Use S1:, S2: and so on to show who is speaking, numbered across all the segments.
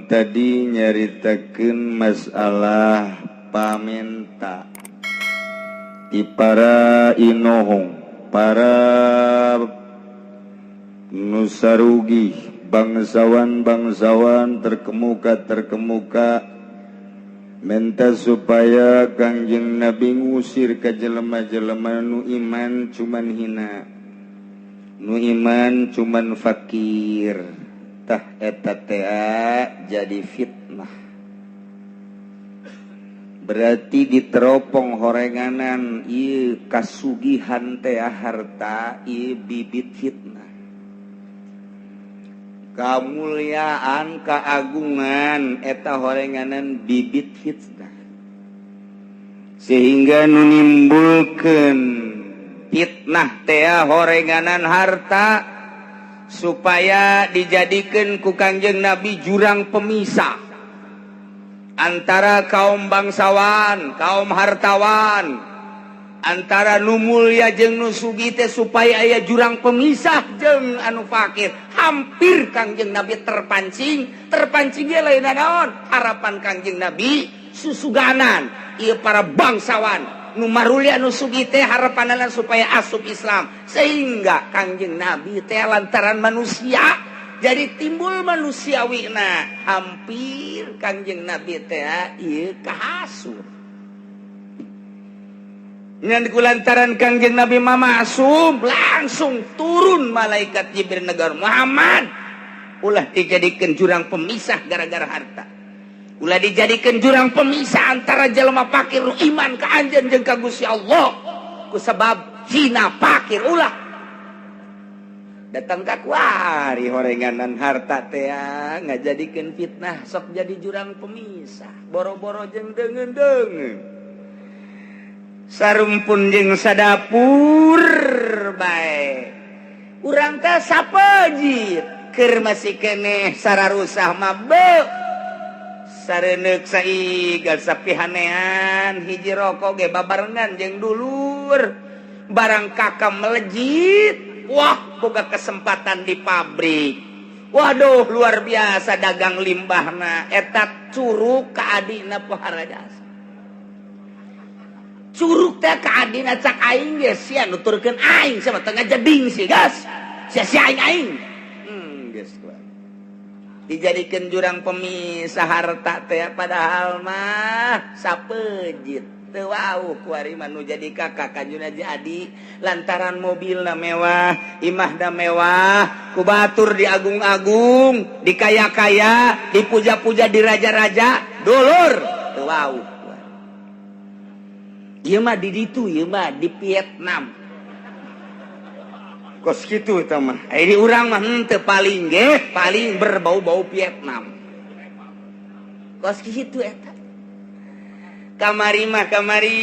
S1: Tadi nyaritakeun masalah pamenta di para inohong, para nusarugi, bangsawan-bangsawan terkemuka-terkemuka minta supaya Kangjeng Nabi ngusir ke jelema-jelema nu iman cuman hina, nu iman cuman fakir. Tah eta teh jadi fitnah, berarti diteropong horenganan ieu kasugihan teh, harta ieu bibit fitnah. Kamuliaan, keagungan eta horenganan bibit fitnah, sehingga nu nimbulkeun fitnah teh horenganan harta supaya dijadikan ku Kangjeng Nabi jurang pemisah antara kaum bangsawan, kaum hartawan, antara nu mulia jeung nu sugih teh, supaya aya jurang pemisah jeung anu fakir. Hampir Kangjeng Nabi terpancing, terpancing ge lain naon, harapan Kangjeng Nabi susuganan ieu para bangsawan nu marulia, nu sugih teh harapanana supaya asup Islam, sehingga Kangjeng Nabi teh lantaran manusia jadi timbul manusiawi. Nah, hampir Kangjeng Nabi teh ieu kahasut ngan lantaran Kangjeng Nabi mah masum, langsung turun malaikat Jibril negor, "Muhammad, ulah dijadikan jurang pemisah gara-gara harta, ulah dijadikan jurang pemisah antara jelema fakir nu iman ka anjeun jeung ka Gusti Allah ku sebab hina fakir." Ulah datang ka kuari horenganan harta teh ngajadikeun fitnah, sok jadi jurang pemisah, boro-boro jeung deungeun-deungeun, sarumpun jeung sadapur bae. Urang teh sapejit keur masih keneh sararusah mah beuh sareneuk saigal sapihanean, hiji rokok ge babarengan jeung dulur. Barang kakak melejit, wah, boga kesempatan di pabrik, waduh, luar biasa dagang limbahna eta curug ka adina, pohara jasa curug teh ka adina. Cak aing ge sia nuturkeun aing sama tengah jeding sih gas sia sia aing aing geus dijadikan jurang pemisah harta teh, padahal mah sapejit teu wau. Kuari mah nu jadi kakak kanjuna jadi lantaran mobilna mewah, imahna mewah, ku batur diagung-agung, dikaya-kaya, dipuja-puja, di raja-raja, dulur teu wau. Ieu mah di ditu, ieu mah di Vietnam kos kitu eta mah. Ini urang mah henteu, paling ge paling berbau-bau Vietnam kos kitu eta. Kamari mah, kamari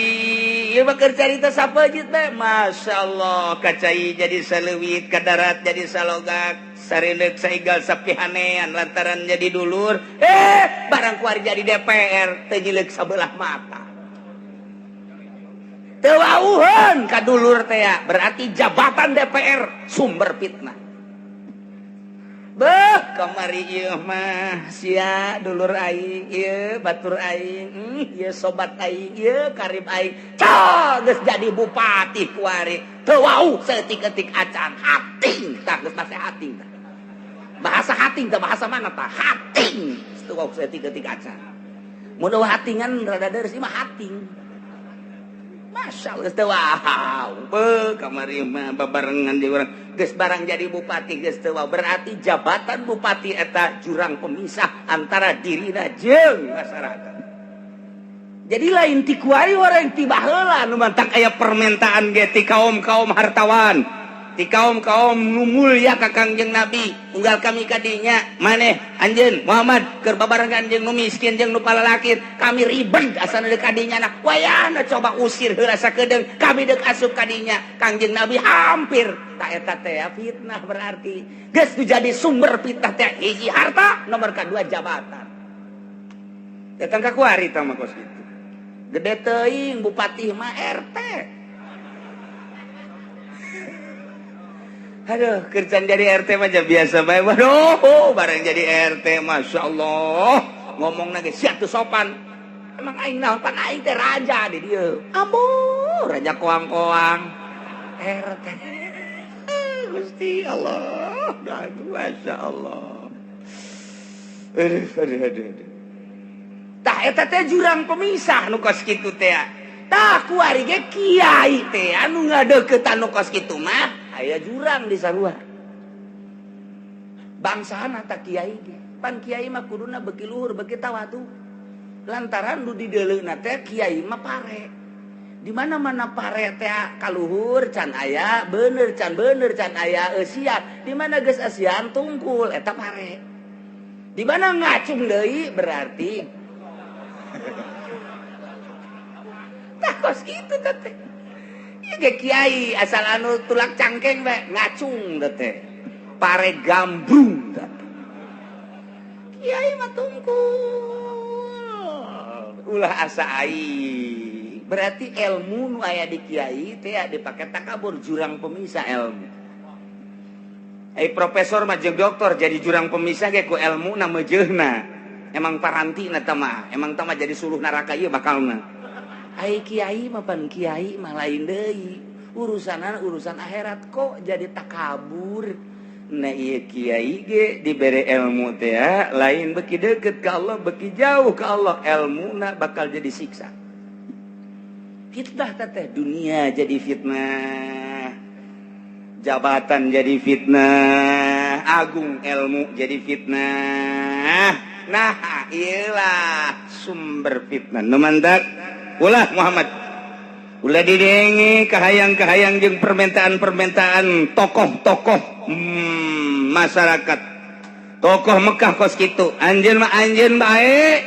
S1: ieu mah keur carita sapejit teh, Masya Allah, kacai jadi saleuwit, ka darat jadi salogak, sareundeuk saigal sapihanean lantaran jadi dulur. Barang kuari jadi DPR teu nyileuk sabelah mata, teu wauheun ka dulur teh, berarti jabatan DPR sumber fitnah. Beuh, kamari ieu mah sia dulur aing ieu, batur aing ieu, sobat aing ieu, karib aing. Cah, geus jadi bupati kuari teu wau saeutik-eutik acan, hating tah, geus bahasa hating tah, bahasa hating tah, bahasa mana tah, hating teu wau saeutik-eutik acan. Mun hatingan rada deres, mah hating. Masya Allah, teu wau. Beuh, kamari mah babarengan di urang geus barang jadi bupati geus teu wau, berarti jabatan bupati eta jurang pemisah antara dirina jeung masyarakat. Jadi lain ti kuari, orang ti baheula nu mantak aya permintaan ge ti kaum-kaum hartawan, ti kaum-kaum nu mulia ka Kangjeng Nabi, unggal kami kadinya, maneh anjeun Muhammad keur babarengan jeung nu miskin jeung nu palalakir, kami ribet asana deuk kadinya. Nah, wayahna coba usir heula sakedeung, kami deuk asup kadinya. Kangjeng Nabi hampir tak eta teh fitnah, berarti geus jadi sumber fitnah teh hiji harta, nomor kedua jabatan. Datang ka kuari tah mah kos kitu, gede teuing bupati mah RT. Aduh, kerjaan jadi RT mah biasa bae. Waduh, bareng jadi RT, Masya Allah, ngomong lagi siap tuh sopan. Emang aing naon? Pan aing teh raja di dieu. Ambo, raja koang-koang. RT. Gusti Allah. Aduh, Masya Allah. Aduh, aduh, aduh, aduh. Tah, eta teh jurang pemisah nu kos kitu teh. Tah, kuari ge kiai teh anu ngadeukeutan nu kos kitu mah aya jurang di sarua. Bangsana tak kiai ge. Pan kiai mah kuduna beuki luhur, beuki tawadu. Lantaran nu dideuleuna teh kiai mah pare. Di mana-mana pare teh kaluhur can aya, bener can, bener can aya eusian. Di mana geus eusian tungkul eta pare. Di mana ngacung deui berarti tah kos kitu teh. Ieu ge kiai asal anu tulak cangkeng bae ngacung teh. Pare gambrung teh. Kiai mah tungkul. Ulah asa aing. Berarti ilmu nu aya di kiai teh dipake takabur, jurang pemisah ilmu. Eh, profesor mah jeung doktor jadi jurang pemisah ge ku ilmu na meujeuhna. Emang paranti na mah, emang tama jadi suluh neraka ieu bakalna. Ai kiai mah, pan kiai mah lain deui. Urusanan urusan akhirat kok jadi takabur. Nah, ieu kiai ge dibere ilmu teh lain beki deket ke Allah, beki jauh ke Allah, ilmuna bakal jadi siksa. Fitnah teh, dunia jadi fitnah. Jabatan jadi fitnah, agung ilmu jadi fitnah. Nah, iyalah sumber fitnah. Nu mantak ulah Muhammad ulah didenge kahayang-kahayang jeung permintaan-permintaan tokoh-tokoh masyarakat. Tokoh Mekah kos kitu, anjeun mah anjeun bae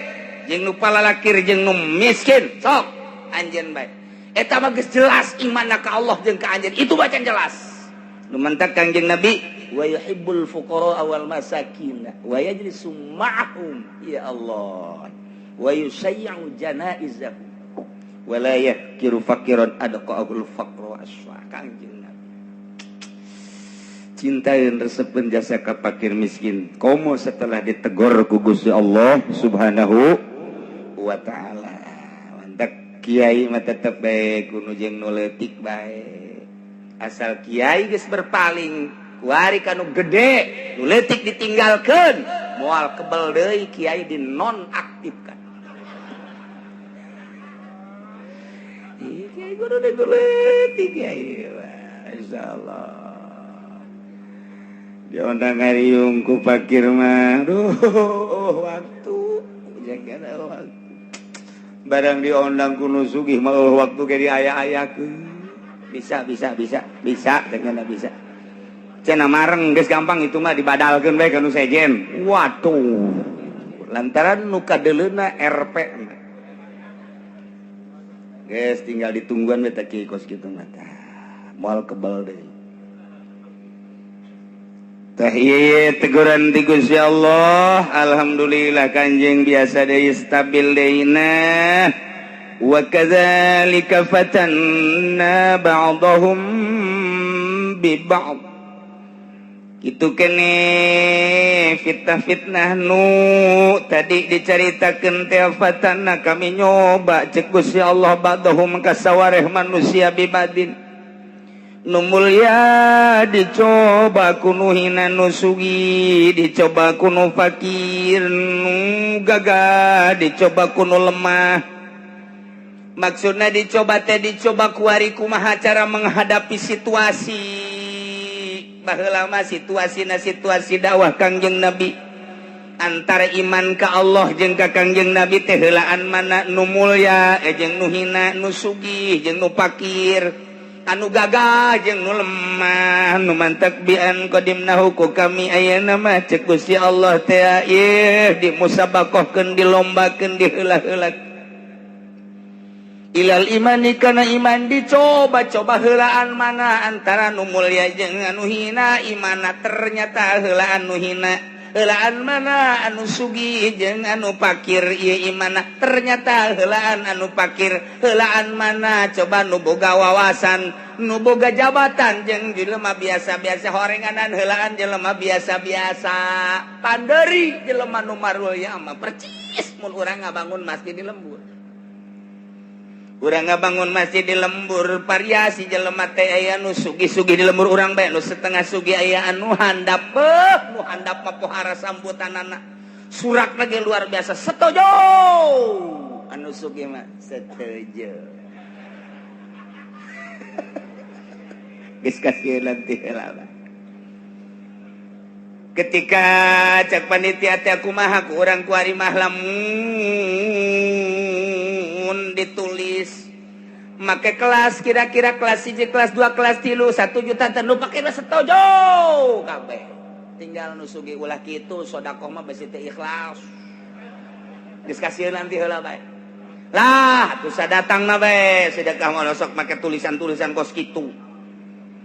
S1: jeung nu palalakir jeung nu miskin, sok anjeun bae. Eta mah geus jelas imanna ka Allah jeung ka anjeun itu bacan jelas. Nu mantak Kangjeng Nabi wa yuhibbul fuqara wal masakin wa yajlisu ma'ahum, ya Allah, wa yusayyi'u janaizahum wa la yahkiru faqiran adqa'ul faqra aswa. Kangjeng Nabi cintain, resepeun jasa ka fakir miskin, komo setelah ditegur ku Gusti Allah Subhanahu wa Ta'ala. Mantak kiai mah tetep bae kudu jeung nu leutik bae. Asal kiai geus berpaling kuari kanu gede, nu leutik ditinggalkeun, moal kebel deui kiai dinonaktifkan. Ih, kiai kudu nu leutik kiai. Insyaallah dia undang ngariung ku fakir mah. Duh, waktu jangan waktu barang diundang ku nu sugih mah waktu ge diaya-ayakeun. Bisa, bisa, bisa, bisa dengan bisa cenah mareng geus gampang itu mah dibadalkeun bae ka nu sejen. Waduh, lantaran nu kadeuleuna RP geus tinggal ditungguan we teh kieu kos kitu mah, moal kebel deui teh. Ieu teguran ti Gusti Allah. Alhamdulillah, Kanjeng biasa deui, stabil deui. Nah, wa kadzalika fatanna ba'dahum bi ba'd. Itu kene fitnah-fitnah nu tadi diceritakan teh. Fatanna, kami nyoba, cek Gusti Allah, ba'dahum kasawareh manusia, bi ba'din, nu mulia dicoba ku nu hina, nu sugih dicoba ku nu fakir, nu gagah dicoba ku nu lemah. Maksudnya dicoba teh dicoba kuari kumaha cara menghadapi situasi. Baheula mah situasi na situasi dakwah Kangjeng Nabi, antara iman ka Allah jeung ka Kangjeng Nabi teh heulaan mana, nu mulya jeung nu hina, nu sugih jeung nu fakir, anu gagah jeung nu lemah. Nu mantak bian qadimnahu ku kami ayeuna mah, cek Gusti Allah teh, ieu dimusabaqahkeun, dilombakeun, diheula-heula ilal imani kana iman. Dicoba-coba heulaan mana antara nu mulia jeung anu hina imana. Ternyata heulaan nu hina. Heulaan mana anu sugih jeung anu pakir ieu imanna? Ternyata heulaan anu pakir. Heulaan mana coba nu boga wawasan, nu boga jabatan jeung jelema biasa-biasa? Horenganan heulaan jelema biasa-biasa. Panderi jelema nu marulya mah percis mun urang ngabangun masjid di lembur. Urang ngabangun masjid di lembur, variasi jelema teh, aya nu sugih-sugih di lembur urang bae, nu setengah sugih, aya anu handap. Beuh, nu handap mah pohara sambutanana, surak lagi luar biasa, setuju. Anu sugih mah setuju. Geus kasih nanti heula. Ketika cek panitia teh, kumaha ku urang kuari mah lamun ditulis make kelas, kira-kira kelas 1, kelas 2, kelas 3, 1 juta teh, nu pake setuju kabeh. Tinggal nu sugih, ulah kitu, sodakoh mah besi teu ikhlas. Geus kasieun nanti heula bae lah. Atuh sadatang na bae sedekah mah sok make tulisan-tulisan kos kitu.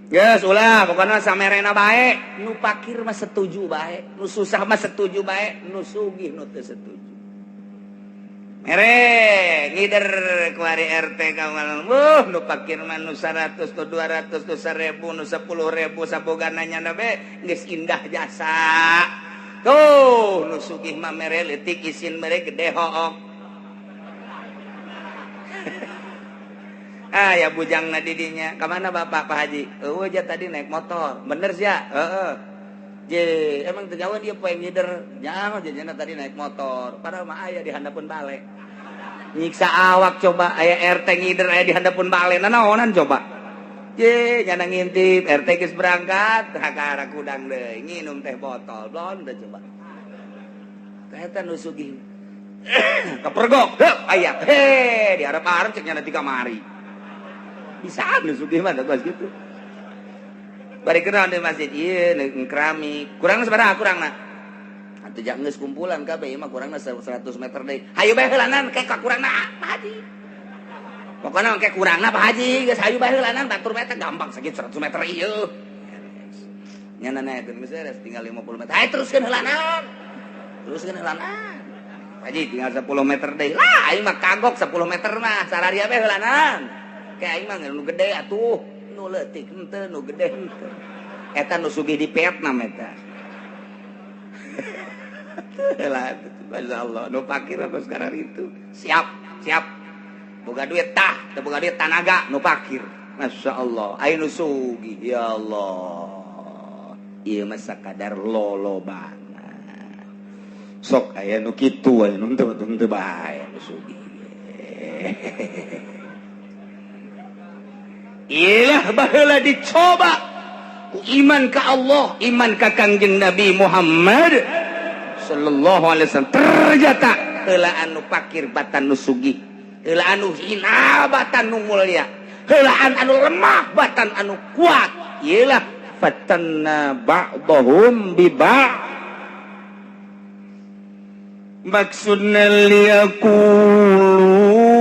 S1: Geus ulah, pokoknya samerena bae. Nu pakir mah setuju bae, nu susah mah setuju bae, nu sugih nu teu setuju. Mere ngider kuari RT kamal. Wuh, nu pakir mah nu 100, nu 200, nu 1000, nu 10.000, sabogana nyana be geus indah jasa. Tuh, nu sugih mah mere leutik, isin mere gede hook. Ah ya, bujang na didinya. Kemana Bapak, Pak Haji? Eueuh aja, tadi naik motor. Bener sih ya? Heeh. Je, emang teu jauh dia poe ngider. Jangan jajana tadi naik motor. Padahal mah aya di handapeun bale. Nyiksa awak coba, aya RT ngider aya di handapeun bale. Nanaonan coba? Je, nyana ngintip, RT geus berangkat, ka kudang deui, nginum teh botol, blon teh coba. Teh eta nu sugih. Kepergok, heup aya. He, diharap-harap cek nyana ti kamari. Bisa nu sugih mah kos kitu. Bari kenal di masjid ieu keramik. Kurang sabaraha kurangna? Atuh jak geus kumpulan kabeh mah kurangna 100 meter deui. Hayu bae heulanan ke kurangna, Pak Haji. Pokokna ke kurangna, Pak Haji, geus hayu bae heulanan, batur bae teh gampang sakitu 100 meter ieu. Nyana naekeun geus beres tinggal 50 meter. Hayu teruskeun heulanan. Teruskeun heulanan. Pak Haji tinggal 10 meter deui. Lah aing mah kagok 10 meter mah sararia bae heulanan. Kayak aing mah nu gede atuh, nu leutik henteu, nu gede henteu. Eta nu sugih di Vietnam eta. Lah, Masya Allah, nu pakir apa sekarang itu siap siap boga duit tah, teu boga duit tanaga nu pakir. Masya Allah, ayo nu sugih, ya Allah, ieu mah sakadar lolobana. Sok aya nu kitu, aya nu teu teu bae nu sugih. Ilah baheula dicoba ku iman ka Allah, iman ka Kangjeng Nabi Muhammad sallallahu alaihi wasallam. Ternyata heula anu pakir batan nu sugih, heula anu hina batan nu mulia, heulaan anu lemah batan anu kuat. Iyalah fatanna ba'dahum bi ba'd, maksudna liyaqulu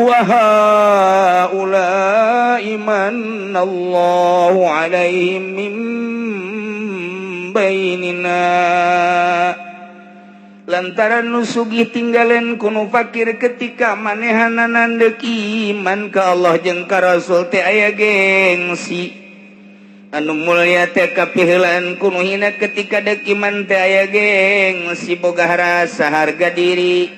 S1: wa haula'i manallahu alaihim min bainina. Lantaran nu sugih tinggalen ku nu fakir, ketika manehanana deuk iman ka Allah jeung ka Rasul teh aya gengsi. Anu mulia teh kapiheulaan ku nu hina, ketika deuk iman teh aya gengsi, boga rasa harga diri.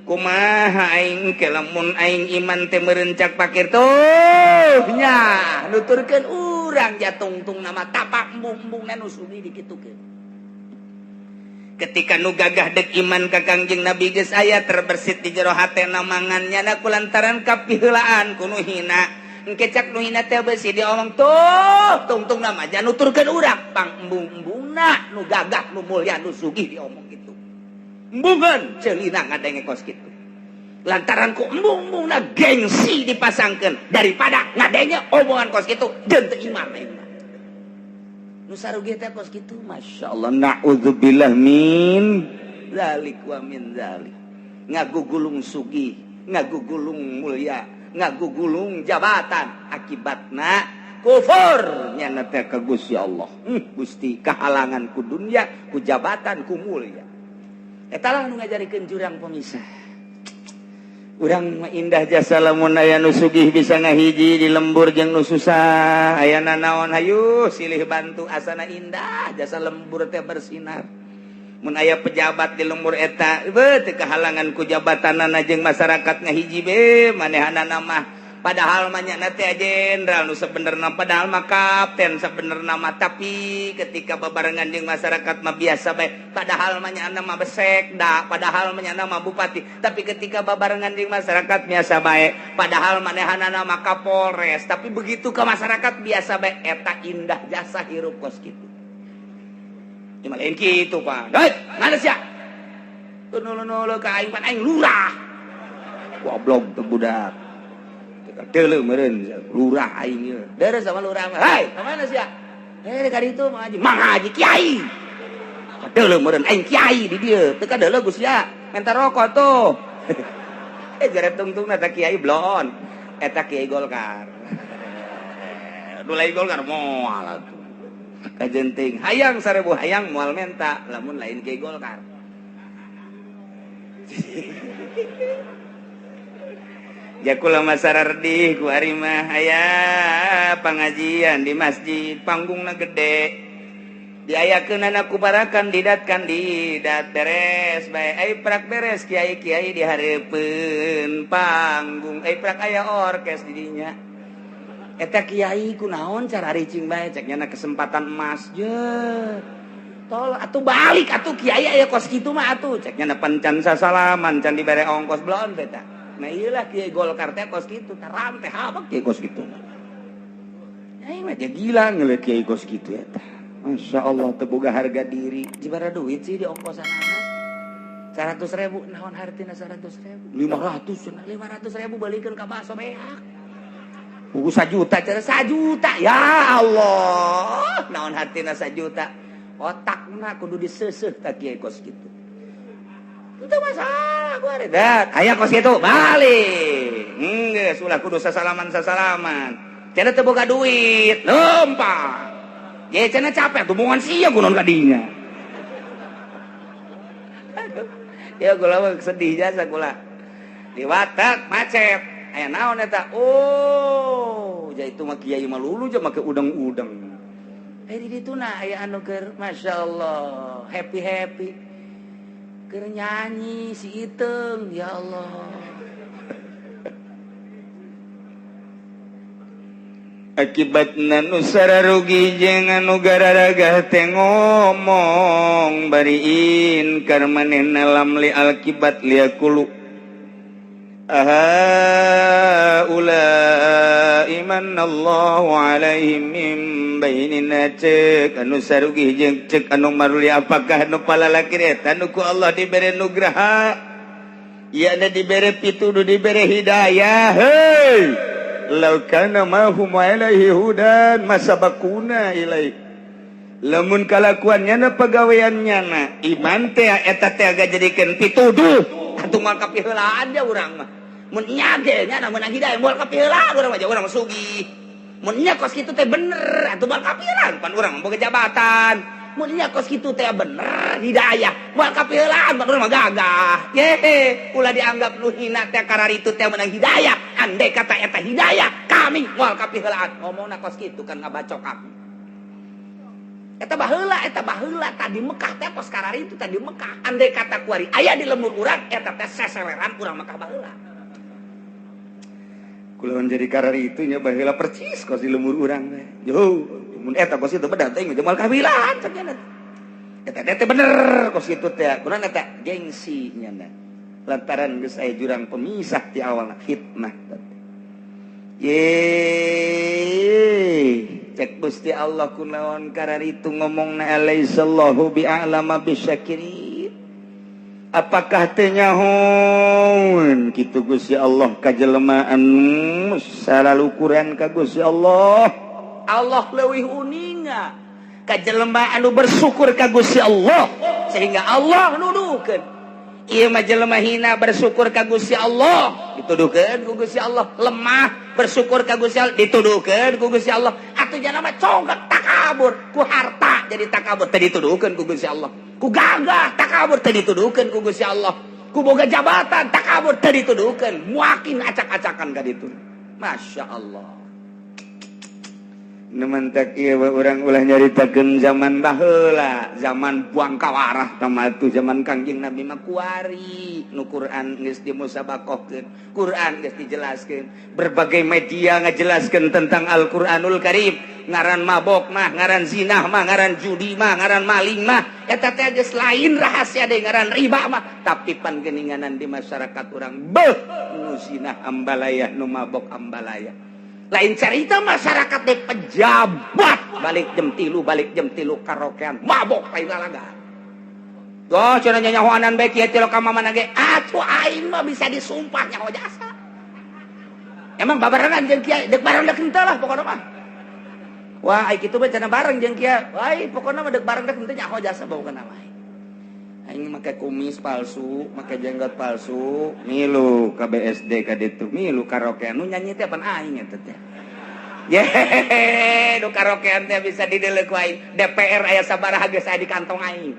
S1: Kumaha aing ke lamun aing iman teh merencak pakir tuh nya nuturkeun urang jatungtung nama tapak embung-embung nu sugih dikitukeun. Ketika nu gagah dek iman ka Kangjeng Nabi geus aya terbersit di jero hatena mangan nyana kulantaran kapiheulaan ku nu hina. Engke cak nu hina teh beusi diomong tuh tungtung nama nuturkeun urang pang embung-embungna nu gagah, nu mulia, nu sugih diomong gitu. Embungan celina ngadenge kos kitu lantaran ku embung-embungna gengsi dipasangkeun daripada ngadenge omongan kos kitu jeung teu iman aing mah. Nu sarugi teh kos kitu. Masya Allah, na'udzubillah min zalik wa min zalik. Ngagugulung sugih, ngagugulung mulia, ngagugulung jabatan, akibatna Kufur nyana teh ka Gusti Allah. Gusti kahalangan ku dunya, ku jabatan, ku mulia. Eta lah nu ngajarikeun jurang pemisah. Urang mah indah jasa lamun aya nu sugih bisa ngahiji di lembur jeung nu susah. Aya nanaon, hayu silih bantu, asana indah jasa lembur teh bersinar. Mun aya pejabat di lembur eta beuh teu kahalangan ku jabatanana jeung masyarakat ngahiji be manehanana mah. Padahal mah nyana teh jenderal nu sebenerna, padahal mah kapten sebenerna mah, tapi ketika babarengan jeung masyarakat mah biasa bae. Padahal mah nyana mah sekda, padahal mah nyana mah bupati, tapi ketika babarengan jeung masyarakat biasa bae. Padahal manehanana mah kapolres, tapi begitu ke masyarakat biasa bae. Eta indah jasa hirup kos kitu. Cuma lain kitu, Pak. Hei, mana sia? Nulu-nulu ka aing, pan aing lurah. Goblok teu budak. Teu meureun lurah aing ieu. Deres sama lurah mah. Hei, ka mana sia? Eh, ka ditu Mang Haji. Mang Haji kiai. Kadeuleu meureun aing kiai di dieu. Teu kadeuleu Gus ya. Minta rokok tuh. Eh, jare tungtungna eta kiai blon. Eta kiai Golkar. Nu lain Golkar moal atuh. Kajenting hayang 1000 hayang moal menta lamun lain kiai Golkar. Ya kula masarardih ku ari mah aya pengajian di masjid, panggungna gede, diayakeunana ku para kandidat kandidat, beres bae. Ai prak beres, kiai-kiai di hareupeun panggung, ai prak aya orkes di dinya. Eta kiai kunaon cara ricing bae, cek nyana kesempatan emas je. Tol atuh balik atuh kiai aya kos kitu mah atuh, cek nyana pan can sasalaman can dibere ongkos belon beta. Nah iyalah kiai Golkar teh kos kitu, taram teh habak kiai kos kitu. Aing mah gila ngeliat kiai kos kitu eta. Masya Allah teu boga harga diri. Jibara duit sih di ongkosanana. 100.000 naon hartina 100.000? 500 cenah, 500.000 balikeun ka baso beak. Buku 1 juta cara 1 juta, ya Allah, naon hartina 1 juta? Otakna kudu diseuseuh tak kiai kos kitu. Itu masalah gua ada. Aya kos kitu balik. Geus ulah kudu sasalaman sasalaman. Cenah teu boga duit, lempang. Ye cenah capek tumbungan sia kunaon ka dinya. Aduh, ya kula mah sedih jasa kula. Di watak macet. Aya naon eta? Oh, ja itu mah kiai mah lulu ja make udang-udang. Eh, di ditu na aya anu keur masyaallah, happy-happy. Keur nyanyi si Iteung, ya Allah.
S2: Akibatna nu sararugi jeung anu gararagah teh ngomong bari inkar manehna lam li alkibat liakulu aha ulai manallahu alaihim min bainina. Cek anu sarugi jeung cek anu maruli, apakah nu palalakir eta nu ku Allah dibere nugraha, ieu dibere pituduh, dibere hidayah? Hei, law kana mahum alaihi hudan masabakuna ilaih. Lamun kalakuan nyana, pagawean nyana iman teh eta teh agak jadikeun pituduh atuh moal kapiheulaan dia urang mah. Mun nya ge nyana meunang hidayah moal kapiheulaan urang mah, urang mah sugih. Mun nya kos kitu teh bener atuh moal kapiheulaan pan urang mah boga jabatan. Mun nya kos kitu teh bener hidayah moal kapiheulaan pan urang mah gagah. Ye ulah dianggap nu hina teh kararitu teh meunang hidayah. Andai kata eta hidayah kami moal kapiheulaan, ngomongna kos kitu kan ngabacok aku. Eta baheula, eta baheula tadi Mekah teh kos kararitu tadi Mekah. Andai kata kuari aya di lembur urang eta teh seseweran urang Mekah baheula.
S1: Kula jadi kararitu nya baheula percis kos di lembur urang teh. Yo, mun eta kos itu bedah teh moal kawilaan cek nya. Eta teh bener kos kitu teh. Kunaon eta gengsi nya lantaran geus aya jurang pemisah ti awalna fitnah teh. Ye, cek Gusti Allah kunaon kararitu ngomongna alaisallahu bi'alama bisyakirin. Apakah teu nyahoeun kitu Gusti Allah ka jelema anu salalukuran ka Gusti Allah? Allah leuwih uninga ka jelema anu bersyukur ka Gusti Allah sehingga Allah nuduhkeun ieu mah jelema hina bersyukur ka Gusti Allah, dituduhkeun ku Gusti Allah lemah bersyukur ka Gusti Allah, dituduhkeun ku Gusti Allah. Atuh jalma congkak takabur ku harta jadi takabur teu dituduhkeun ku Gusti Allah. Ku gagah takabur teu dituduhkeun ku Gusti Allah. Ku boga jabatan takabur teu dituduhkeun. Muakin acak-acakan ka ditu. Masya Allah.
S2: Nu mantak ieu urang ulah nyaritakeun zaman baheula, zaman buang kawarah tama tuh zaman Kangjeng Nabi mah kuari nu Quran geus dimusabakohkeun, Quran geus dijelaskeun, berbagai media ngajelaskeun tentang Al-Qur'anul Karim. Ngaran mabok mah, ngaran zinah mah, ngaran judi mah, ngaran maling mah, eta teh geus lain rahasia deui, ngaran riba mah. Tapi pan geuninganan di masyarakat urang beuh, nu zinah ambalaya, nu mabok ambalaya.
S1: Lain cerita masyarakat deh, pejabat balik jam 3, balik jam 3 karaokean, mabok, lain lalaga. Oh, cenah nyanyahoanan bae kieu teh ka mana ge atuh, aing mah bisa disumpah nyaho jasa. Emang babarengan jeung kiai dek bareng dek henteu lah pokona mah. Wah, ai kitu mah cenah bareng jeung kiai. Wah, pokona mah dek bareng dek henteu nyaho jasa pokona mah.
S2: Aing make kumis palsu, make jenggot palsu, milu ka BSD ka ditu, milu karaokean, nu nyanyi teh pan aing eta teh.
S1: Yehehe, nu karaokean teh bisa dideuleu ku aing. DPR aya sabaraha geus aya di kantong aing.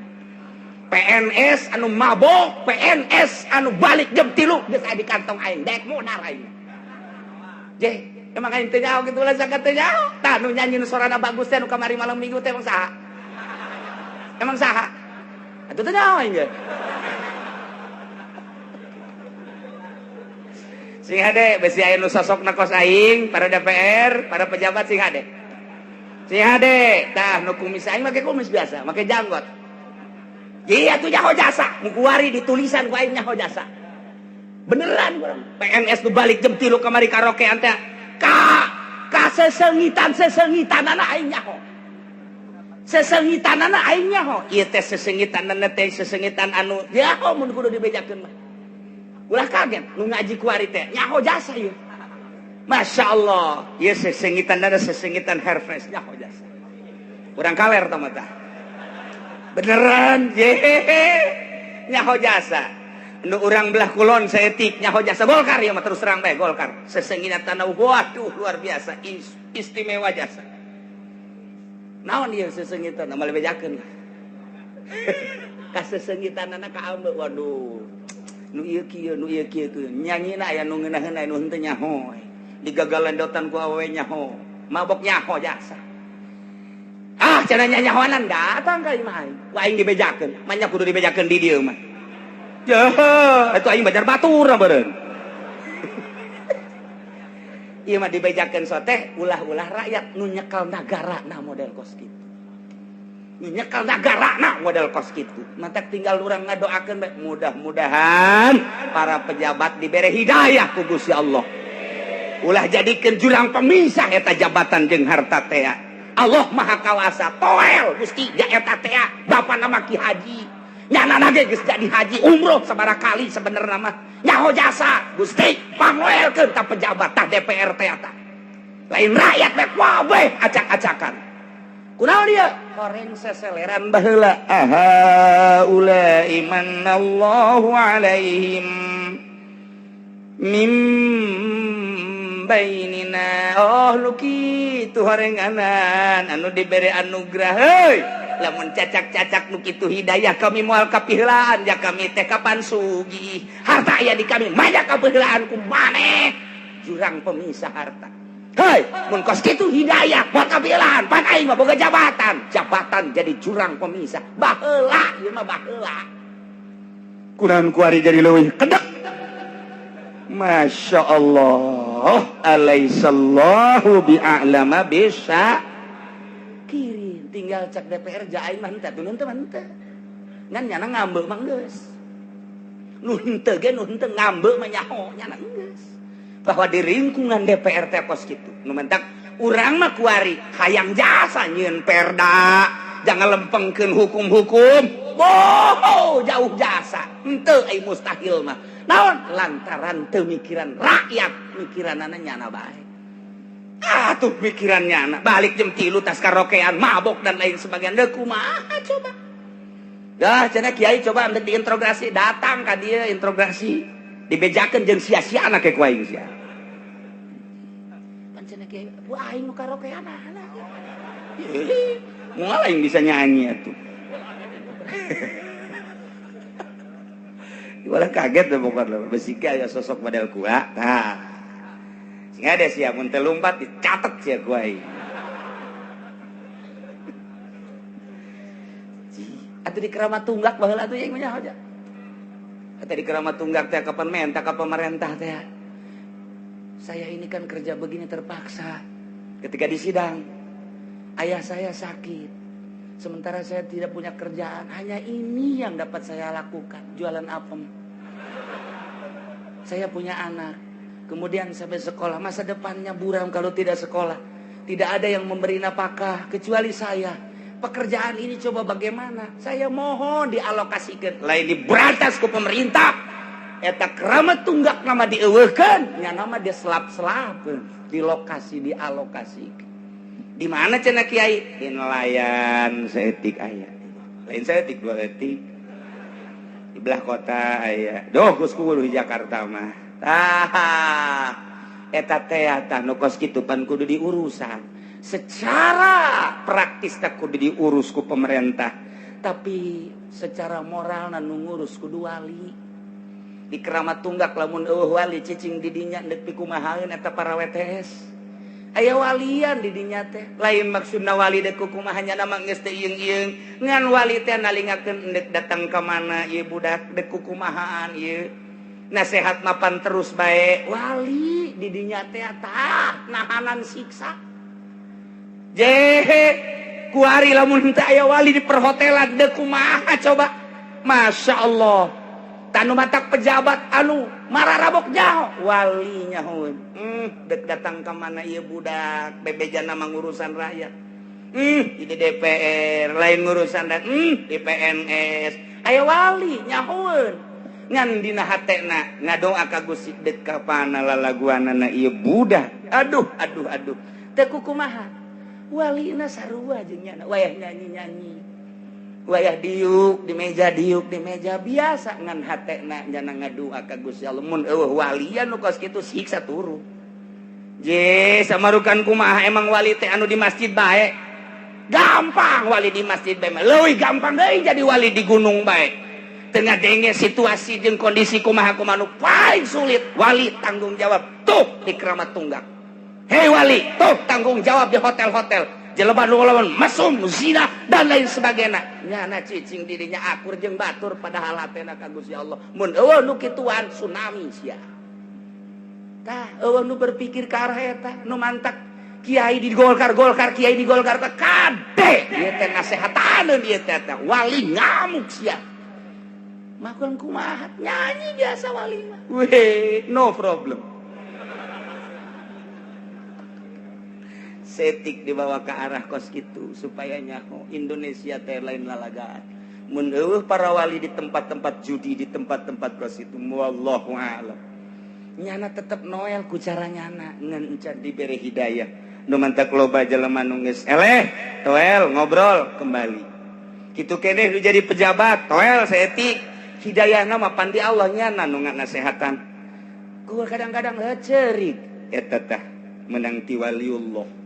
S1: PNS anu mabok, PNS anu balik jam 3 geus aya di kantong aing. Dek modal aing. Je, emang aing teu nyaho kitu lah zakat teu nyaho. Tah nu nyanyi nu sorana bagus teh nu kamari malam Minggu teh emang saha? Emang saha? Atuh teu nyaho aing ge.
S2: Sing hade besi aya nu sosokna kos aing, para DPR, para pejabat sing hade. Sing hade, tah nu kumis aing make kumis biasa, make janggot.
S1: Iya tuh nyaho jasa, nu kuari ditulisan ku aing nyaho jasa. Beneran urang. PNS nu balik jam 3 kamari karaokean teh ka ka sesengitan sesengitanana aing nyaho. Sesengitanana aing nyaho. Ieu teh sesengitanana teh sesengitan anu nyaho mun kudu dibejakeun mah. Ulah kaget nu ngaji kuari teh nyaho jasa ieu.
S2: Masya Allah, ieu sesengitanana sesengitan Herves nyaho jasa. Urang kaler tah mah tah. Beneran, yehehe, nyaho jasa. Nu urang belah kulon saeutik nyaho jasa Golkar ieu mah, terus terang bae Golkar. Sesengitan tanah, waduh, luar biasa, istimewa jasa.
S1: Naon ieu sesengitan moal bejakeun lah. Kasesengitanana ka ambeu, waduh.
S2: Nu ieu kieu, nu ieu kieu kieu. Nyanyina aya nu ngeunaheun, aya nu henteu nyaho. Digagalendotan ku awewe nyaho,
S1: mabok nyaho jasa. Ah, cenah nyanyahoanan datang ka imah aing. Ku aing dibejakeun, manya kudu dibejakeun di dieu mah.
S2: Jeuh, atuh aing bajar batur beureun.
S1: Ieu mah dibejakeun soteh ulah-ulah rakyat nu nyekel nagara na model kos kitu. Nu nyekel nagara na model kos kitu. Matak tinggal urang ngadoakeun bae mudah-mudahan para pejabat dibere hidayah ku Gusti Allah.
S2: Ulah jadikeun jurang pemisah eta jabatan jeung harta teh.
S1: Allah Maha Kawasa, toel Gusti ja eta teh bapak nama Ki Haji. Nyana ge geus jadi haji umroh sabaraha kali sebenarnya mah. Nyaho jasa Gusti pangoelkeun ta pejabat tah DPR teh eta. Lain rakyat bae kabeh acak-acakan. Kunaon dia?
S2: Horeng seseleran baheula. Aha ulai manallahu alaihim mim bainina. Oh, nu kitu horenganan anu dibere anugerah heuy.
S1: Lamun cacak-cacak nu kitu hidayah kami moal kapiheulaan ja kami teh kapan sugih. Harta aya di kami maya kapiheulaan ku maneh. Jurang pemisah harta. Hei, mun kos kitu hidayah moal kapiheulaan, pan aing mah boga jabatan. Jabatan jadi jurang pemisah. Baheula ieu mah baheula.
S2: Kunaon kuari jadi leuwih kedek. Masya Allah, alaisallahu bi'a'lama bisa
S1: kirin tinggal cek DPR ja aing mah henteu atuh henteu mah henteu. Ngan nyana ngambek mah geus. Nu henteu ge nu henteu ngambek mah nyaho nyana geus. Bahwa di lingkungan DPR teh kos kitu. Nu mentak urang mah kuari hayang jasa nyieun perda, jangan lempengkeun hukum-hukum. Boho jauh jasa. Henteu ai mustahil mah. Naon lantaran teu mikiran rakyat, mikiranana nyana bae. Ah tuh pikirannya anak balik jam 3 tas karaokean, mabok dan lain sebagainya. Deh kumaha coba? Dah cenah kiai coba untuk diinterogasi, datang ka dia interogasi, dibejakeun jeung sia-sia anak ku aing sia. Pan cenah kiai, bu aing nu karaokeanana.
S2: Moal aing bisa nyanyi atuh. Walah kaget deh pokoknya besi aya sosok model kuah. Tah. Sing ada sia mun teu lumpat dicatet sia ku aing.
S1: Atuh di Keramat Tunggak baheula atuh aing mah nyaho.
S2: Atuh di Keramat Tunggak teh kapan menta ka pemerintah teh.
S1: Saya ini kan kerja begini terpaksa. Ketika di sidang, ayah saya sakit. Sementara saya tidak punya kerjaan, hanya ini yang dapat saya lakukan, jualan apem. Saya punya anak, kemudian sampai sekolah, masa depannya buram kalau tidak sekolah. Tidak ada yang memberi nafkah kecuali saya. Pekerjaan ini coba bagaimana? Saya mohon dialokasikan.
S2: Lain diberantas ku pemerintah. Eta Keramat Tunggak nama dieuweuhkeun,
S1: nya nama dia selap-selapeun, di lokasi dialokasikan.
S2: Di mana cenah kiai? Di nelayan saeutik aya. Lain saeutik dua eutik. Di belah kota aya. Doh geus kudu di Jakarta mah.
S1: Tah, eta teh tah nu kos kitu pan kudu diurusan. Secara praktis tak kudu diurus ku pemerintah, tapi secara moral nu ngurus kudu wali. Di Keramat Tunggak lamun eueuh wali cicing di dinya deuk pikumahaeun eta para WTS. Aya walian di dinya teh.
S2: Lain maksudna wali deuk kumaha nya mah geus teu ieung-ieung. Ngan wali teh nalingakeun deuk datang ka mana ieu budak deuk kukumahaan ieu.
S1: Nasehat mapan terus bae. Wali di dinya teh tah nahanan siksa.
S2: Jehe kuari lamun teu aya wali di perhotelan deuk kumaha coba. Masya Allah.
S1: Tanu matak pejabat anu mararabok nyaho wali nyaho. Dek datang ka mana ieu budak bebejana mah ngurusan rakyat. Di DPR lain ngurusan rakyat, di PNS aya wali nyahoeun.
S2: Ngan dina hatena ngadoa ka Gusti dek ka pana lalaguanana ieu budak. Aduh aduh aduh.
S1: Teu kukumaha. Walina sarua jeung nyana wayah nyanyi-nyanyi. Wayah diuk di meja biasa ngan hatena nyana ngadua ka Gusti Allah mun eueuh walian nu kos kitu siksa turu.
S2: Je samarukan kumaha emang wali teh anu di masjid bae. Gampang wali di masjid bae mah leuwih gampang deui jadi wali di gunung bae. Teu ngadenge situasi jeung kondisi kumaha kumaha nu paling sulit wali tanggung jawab tuh di Keramat Tunggak. Hei wali, tuh tanggung jawab di hotel-hotel. Jelema nu lawan mesum, zina dan lain sebagainya.
S1: Nyana cicing dirinya akur jeung batur padahal hatena ka Gusti Allah. Mun eueuh nu kituan tsunami sia. Tah eueuh nu berpikir ka arah eta, nu mantak kiai di Golkar, Golkar kiai di Golkar teh kade ieu teh nasehataneun ieu teh teh wali ngamuk sia. Makan kumaha nyanyi biasa wali mah.
S2: Weh, no problem. Setik dibawa ke arah kos gitu supaya nyaho Indonesia teh lain lalagaan. Mun eueuh para wali di tempat-tempat judi, di tempat-tempat kos itu, wallahu a'lam.
S1: Nyana tetep noel ku cara nyana
S2: ngan encan dibere hidayah. Nu mantak loba jelema nu geus eleh, toel ngobrol kembali. Kitu keneh nu jadi pejabat, toel seetik. Hidayahna mah pan di Allah nyana nu nganasehatan.
S1: Ku kadang-kadang heuceurik
S2: eta tah menang ti waliullah.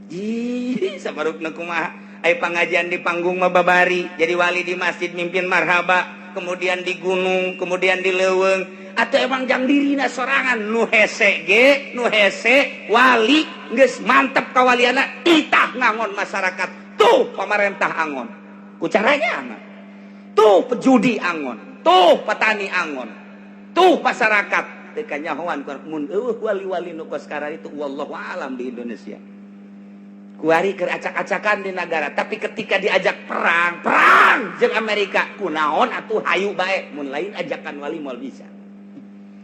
S2: Ih, sabarukna kumaha? Ai pangajian di panggung mah babari, jadi wali di masjid mimpin marhaba, kemudian di gunung, kemudian di leuweung.
S1: Atau emang jang dirina sorangan nu hese ge, nu hese wali geus mantep kawaliana titah ngangon masyarakat. Tuh pamarentah angon. Ku caranya angon. Tuh pejudi angon, tuh petani angon, tuh masyarakat teu kanyahoan mun eueuh wali-wali nu kos itu wallahu alam di Indonesia. Kuari keur acak-acakan di negara, tapi ketika diajak perang, perang jeung Amerika, kunaon atuh hayu bae, mun lain ajakan wali moal bisa.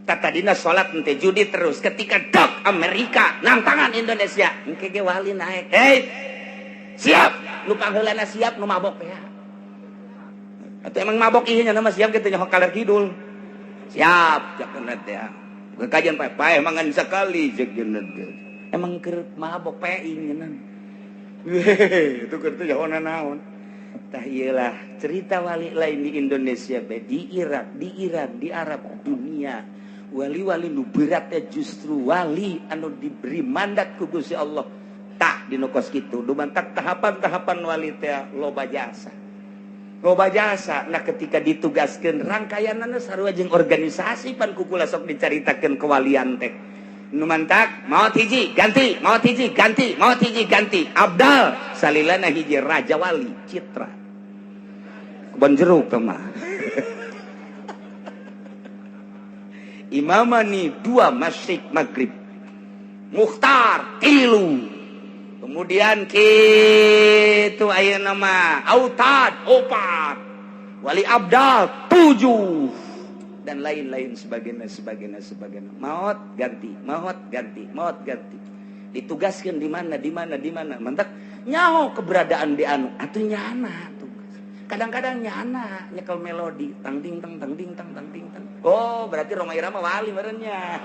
S1: Tatadina salat henteu judi terus, ketika dok Amerika nangtangan Indonesia, engke ge wali naik.
S2: Hei, siap,
S1: nu pangheulana siap nu mabok ya.
S2: Atau emang mabok ieu nya mah siap kitu nyaho kaler kidul. Siap, cak teh. Kajian pae-pae mangan sekali cek teh.
S1: Emang keur mabok pae ngeunang.
S2: Hehehe, itu keur teh jahona naon. Tah ieulah cerita wali lain di Indonesia bae, di Irak, di Iran, di Arab, dunia.
S1: Wali-wali nu berat teh justru wali anu diberi mandat ku Gusti Allah. Tah dinu kos kitu dumantak tahapan-tahapan wali teh loba jasa. Loba jasa. Nah ketika ditugaskeun rangkaianana sarua jeung organisasi pan ku kula sok dicaritakeun kewalian teh. Nu mantak maot hiji ganti, maot hiji ganti, maot hiji ganti. Abdal salilana hiji raja wali Citra. Kebon jeruk teh mah. Imamani 2 masyrik maghrib, Mukhtar 3, kemudian kitu ayeuna mah Autad 4, Wali Abdal 7, dan lain-lain sebagainya sebagainya sebagainya. Maot ganti, maot ganti, maot ganti. Ditugaskan di mana, di mana, di mana. Mantak nyaho keberadaan di anu atuh nyana tugas. Kadang-kadang nyana nyekel melodi tang ding tang tang ding tang tang ding tang. Oh, berarti Rhoma Irama wali merenya.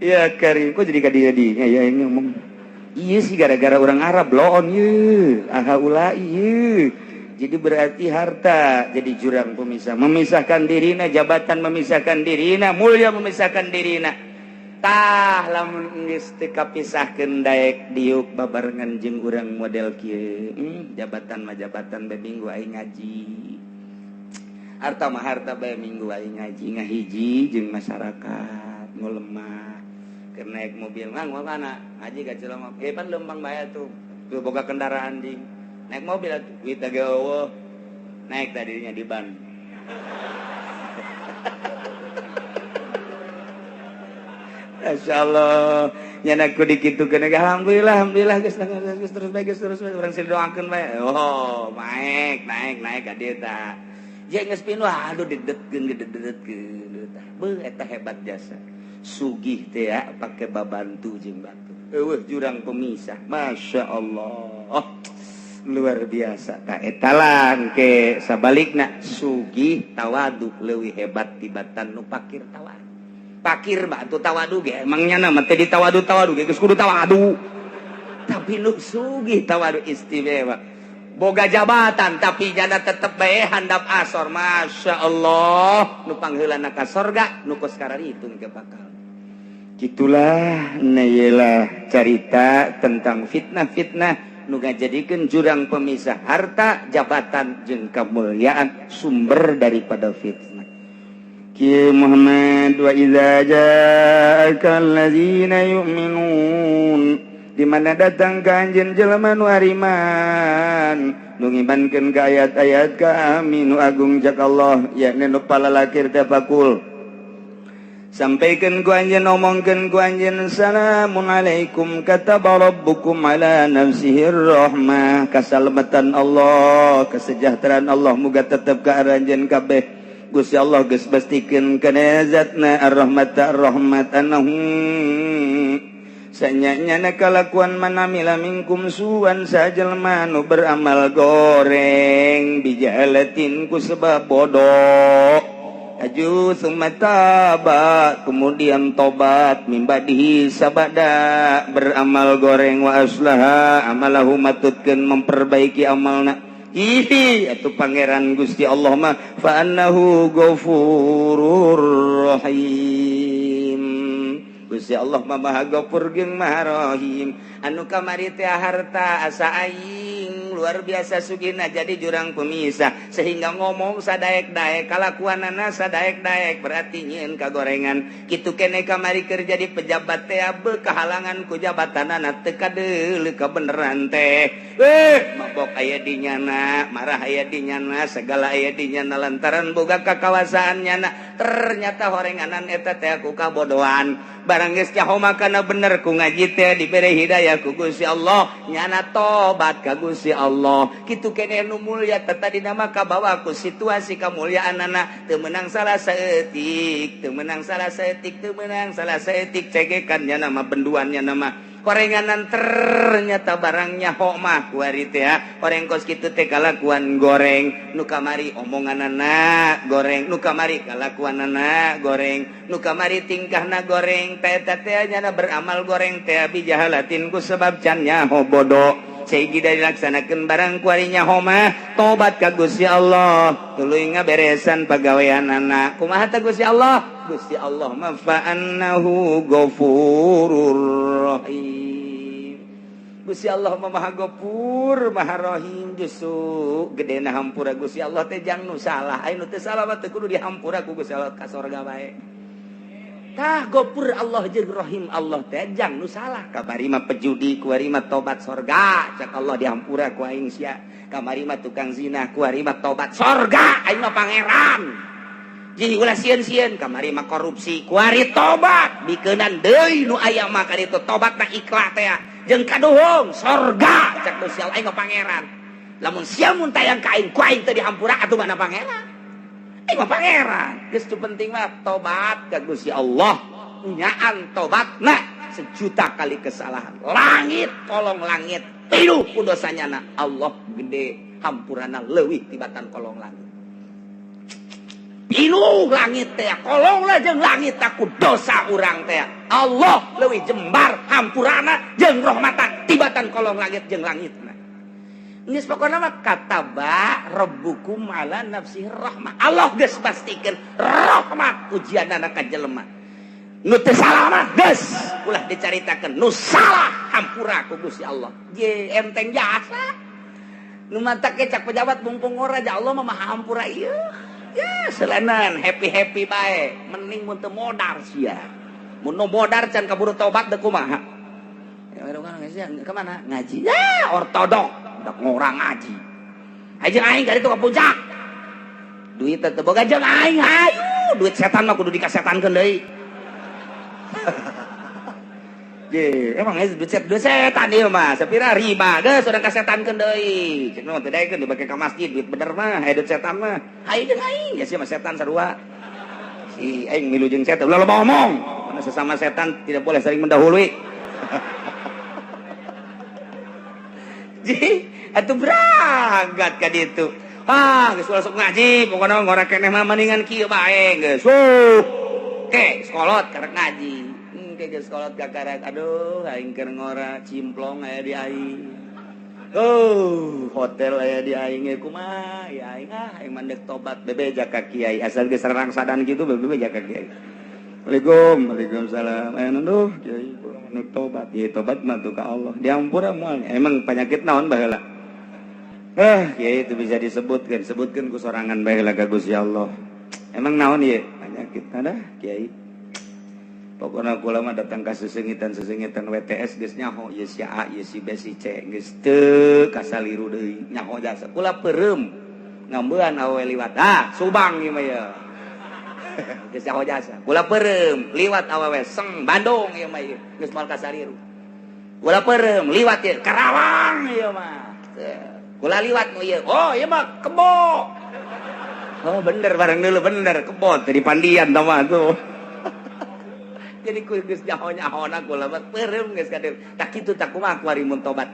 S1: Ya Karim, kok jadi kadi-kadinya ya yang ngomong. Iya sih gara-gara orang Arab loon ye, aha ulai ye. Jadi berarti harta jadi jurang pemisah, memisahkan dirina, jabatan memisahkan dirina, mulia memisahkan dirina. Tah lamun geus teu kapisahkeun daek diuk babarengan jeung urang model kieu. Jabatan mah jabatan bae minggu aing ngaji. Harta mah harta bae minggu aing ngaji ngahiji jeung masyarakat ngulemah. Keur naik mobil mang mana ngaji ka Cilongok. Pan lempang bae atuh. Teu boga kendaraan ding. Naik mobil atuh duit ge eueuh. Naik tadinya di ban. Masya Allah, nyana ku dikitukeun alhamdulillah, alhamdulillah geus geus terus bae geus terus bae urang sih doakeun bae. Oh, naik naik naik ka dieu tah. Jeung geus pinuh aduh didetkeun didetkeun tah. Beuh eta hebat jasa. Sugih teh ya pake babantu jeung batu. Eueuh jurang pemisah. Masya Allah. Luar biasa. Tah eta lah engke sabalikna sugih tawadu leuwih hebat tibatan nu pakir tawadu. Pakir mah atuh tawadu ge emang nyana mah teh ditawadu-tawadu ge geus kudu tawadu. Tapi nu sugih tawadu istimewa. Boga jabatan tapi jana tetep bae handap asor. Masya Allah, nu pangheulana ka sorga nu kos kararitu ge bakal. Gitulah neyelah carita tentang fitnah-fitnah nu ngajadikeun jurang pemisah harta, jabatan jeung kemuliaan sumber daripada fitnah. Ki Muhammad wa idza ja'aka allazina yu'minun, di mana datang ka anjeun jelema nu ariman nu ngimankeun ka ayat-ayat kami nu agung jak Allah yakni nu palalakir teh bakul sampaikeun ku anjeun omongkeun ku anjeun salamun alaikum kataba rabbukum ala nafsihir rahmah, kasalamatan Allah kesejahteraan Allah muga tetep ka aranjeun kabeh. Gusti Allah geus pastikeun kana zatna ar-rahmat ar-rahmat annahu sanyanya kalakuan manamila minkum suan sajelma nu beramal goreng bijahalatin ku sebab bodoh aju summa taba kemudian tobat mimbadihi sabada beramal goreng wa aslaha amalahu matutkeun memperbaiki amalna. Hihi atuh pangeran Gusti Allah mah fa annahu ghafurur rahim. Gusti Allah mah Maha Ghafur jeung Maha Rahim. Anu kamari teh harta asa aing luar biasa sugihna jadi jurang pemisah sehingga ngomong sadaek-daek kalakuanana sadaek-daek berarti nyieun kagorengan. Kitu keneh kamari keur jadi pejabat teh kahalangan ku jabatanana teu kadeuleu kabeneran teh. Mabok aya di nyana, marah aya di nyana, segala aya di nyana lantaran boga kakawasaan nyana. Ternyata horenganan eta teh ku kabodohan. Barang geus nyaho makana bener ku ngaji teh dibere hidayah ku Gusti Allah, nyana tobat ka Gusti Allah. Kitu keneh nu mulya teh tadina mah kabawa ku situasi kamulyaanana teu meunang salah saeutik, teu meunang salah saeutik, teu meunang salah saeutik cegekan nyana mah benduan nyana mah. Korenganan ternyata barangnya ho mah kuari teh horeng kos kitu teh kalakuan goreng nu kamari omonganana goreng nu kamari kalakuanana goreng nu kamari tingkahna goreng teh teh nyana beramal goreng teh bijahalatin ku sebab can nyaho bodoh.
S2: Sehingga dilaksanakeun barang kuari nyaho mah tobat ka Gusti Allah tuluy ngaberesan pagaweanana. Kumaha teh Gusti Allah? Gusti Allah mah fa annahu ghafurur rahim. Gusti Allah mah Maha Ghafur, Maha Rahim. Justru gedena hampura Gusti Allah teh jang nu salah. Aya nu teu salah mah teu kudu dihampura ku Gusti Allah, ka sorga bae. Tah, Ghafur Allah jeung Rahim Allah teh jang nu salah. Kamari mah pejudi, kuari mah tobat sorga. Cak Allah, dihampura ku aing sia. Kamari mah tukang zina, kuari mah tobat sorga. Aing mah pangeran. Jadi ulah sieun-sieun. Kamari mah korupsi, kuari tobat. Bikeunan deui nu aya mah ka ditu tobat na ikhlas teh. Jeung kaduhung sorga cak Gusti Allah, aing mah pangeran. Lamun sia mun tayang ka aing, ku aing teu dihampura atuh mana pangeran. Aing mah pangeran. Geus, tu penting mah tobat ka Gusti Allah. Nyaan tobatna sejuta kali kesalahan. Langit kolong langit pinuh ku dosanya na Allah gede hampurana leuwih tibatan kolong langit. Pinuh langit teh, kolong lah jeung langit ku dosa urang teh. Allah leuwih jembar hampurana jeung rahmatan tibatan kolong langit jeung langitna. Geus, pokona mah kataba rabbukum ala nafsihi rahmah. Allah geus pastikeun rahmat ujianana ka jelema. Nu teu salah mah geus ulah dicaritakeun, nu salah hampura ku Gusti Allah. Je enteng jasa. Nu matak ge cak pejabat mumpung ora ja Allah mah maha hampura ieu. Ya selanan happy-happy bae, mending mun teu modar sia. Mun nu modar can kaburu tobat deuk kumaha? Ya kemana? Ngaji. Ya ortodok, udah ngorang ngaji. Aja aing ka ditu ka puncak. Duit teh boga jeung aing, hayu. Duit setan mah kudu dikasetankeun deui. Ye, emang duit setan ieu mah, sapira riba geus urang kasetankeun deui. Cek nu teu daekeun dibake ka masjid, duit bener mah, aya duit setan mah. Hayu jeung aing, ya sia mah setan sarua. Si aing milu jeung setan, ulah loba ngomong. Karena sesama setan tidak boleh saling mendahului. Ji, atuh berangkat ka ditu. Ah, geus ulah sok ngaji, pokona ngora keneh mah mendingan kieu bae geus. Wuh. Ke, sekolot karek ngaji. Ke geus sekolot kakarek, aduh aing keur ngora cimplong aya di aing. Oh, hotel aya di aing ge kumaha? Ya aing ah, aing mandek tobat bebeja ka kiai asal geus rangsadan kitu bebeja ka kiai. Waalaikum, waalaikumsalam. Aya nuduh kiai nu tobat, ya tobat mah tuh ka Allah. Diampura moal. Emang penyakit naon baheula? Eh, kiai itu bisa disebutkan, sebutkan ku sorangan baheula ka Gusti Allah. Emang naon ieu? Penyakit ada kiai. Pokoknya kula mah datang ka sesengitan-sesengitan WTS geus nyaho ieu si A, ieu si B, si C geus teu kasaliru deui nyaho jasa. Kula peureum ngambean awewe liwat. Ah, Subang ieu mah ye. Geus nyaho jasa. Kula peureum liwat awewe seng Bandung ieu mah ieu. Geus moal kasaliru. Kula peureum liwat ieu Karawang ieu mah. Kula liwat nu ieu. Oh, ieu mah kebo. Oh, bener bareng dulu bener kebo tadi pandian tah mah tuh. Jadi ku geus nyaho-nyahona kula mah peureum geus kadir. Tak kitu tak kumaha kuari mun tobat.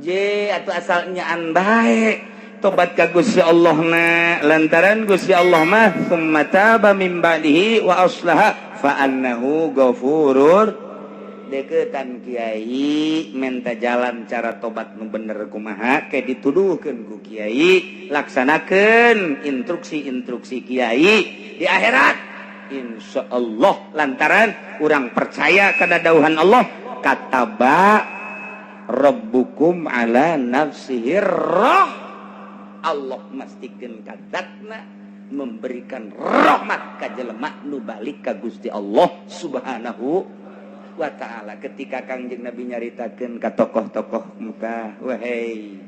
S2: Je atuh asal nyaan bae tobat ka Gusti Allah na lantaran Gusti Allah mah summa taba min ba'dihi wa aslaha fa annahu ghafurur. Deketan kiai menta jalan cara tobat nu bener kumaha ke dituduhkeun ku kiai, laksanakeun instruksi-instruksi kiai di akhirat insya Allah lantaran urang percaya kana dauhan Allah kataba rabbukum ala nafsihi roh. Allah mastikeun kadatna memberikan rahmat ka jelema nu balik ka Gusti Allah Subhanahu wa ta'ala. Ketika Kangjeng Nabi nyaritakeun ka tokoh-tokoh Mekah, wahai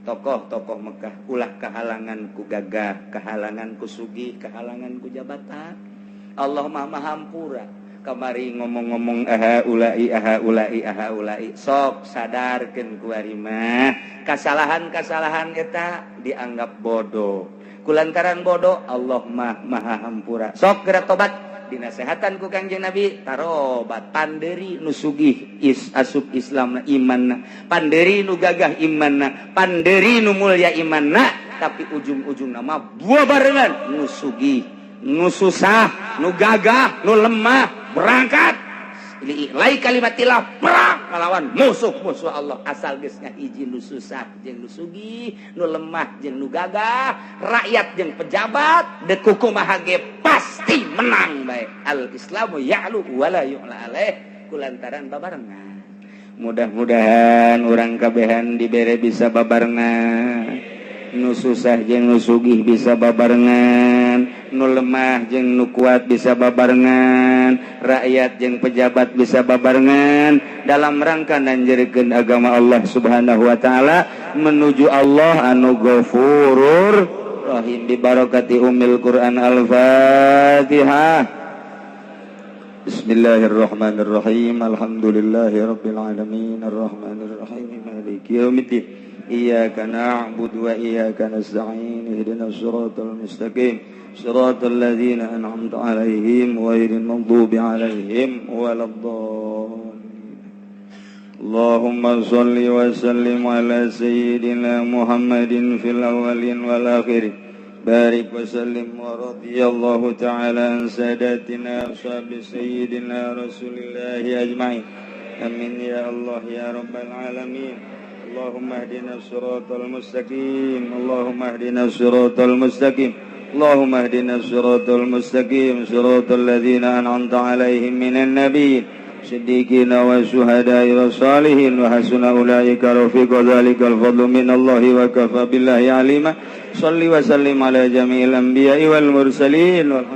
S2: tokoh-tokoh Mekah, ulah kehalangan ku gagah, kehalangan ku sugih, kehalangan ku jabatan. Allah mah maha hampura. Kamari ngomong-ngomong aha ulai aha ulai aha ulai, sok sadarkeun kuari mah kasalahan-kasalahan eta dianggap bodoh. Kulantaran bodoh Allah mah maha hampura. Sok geura tobat, dinasehatan ku Kangjeng Nabi tarobat. Panderi nu sugih is asup Islam imanna, panderi nu gagah imanna, panderi nu mulia imanna, tapi ujung-ujung nama buah barengan nu sugih, nu susah, nu gagah, nu lemah berangkat.
S1: Li'i'lai kalimatillah, perang melawan musuh-musuh Allah, asal geus ngahiji nu susah jeung nu sugih, nu lemah jeung nu gagah, rakyat jeung pejabat, dek kumaha ge pasti menang bae. Al islamu ya'lu wala yu'la alaih, kulantaran babarengan.
S2: Mudah-mudahan urang kabehan dibere bisa babarengan, nu susah jeung nu sugih bisa babarengan, nu lemah jeung nu kuat bisa babarengan, rakyat jeung pejabat bisa babarengan dalam rangka nanjerkeun agama Allah Subhanahu wa taala menuju Allah anu Ghafurur Rahim, bibarakati umil Quran. Al-Fatihah. Bismillahirrahmanirrahim. Alhamdulillahirabbil alamin, arrahmanirrahim, maliki yaumiddin. Iyyaka na'budu wa iyyaka nasta'in. Ihdinas siratal mustaqim. Siratal ladzina an'amta 'alaihim ghairil maghdubi 'alaihim waladdallin. Allahumma shalli wa sallim ala sayyidina Muhammadin fil awwalin wal akhirin. Barik wa sallim wa radiyallahu ta'ala an sadatina ashabi sayyidina Rasulillahi ajma'in. Amin ya Allah ya rabbal alamin. Allahumma ihdina siratal mustaqim. Allahumma ihdina siratal mustaqim. Allahumma ihdina siratal mustaqim, siratal ladzina an'amta 'alaihim minan nabiyyin, siddiqina wa syuhada'i wa salihin, wa hasuna ulaika rafiqa. Dzalikal fadlu minallahi wa kafa billahi alima. Salli wa sallim ala jami'il anbiya'i wal mursalin.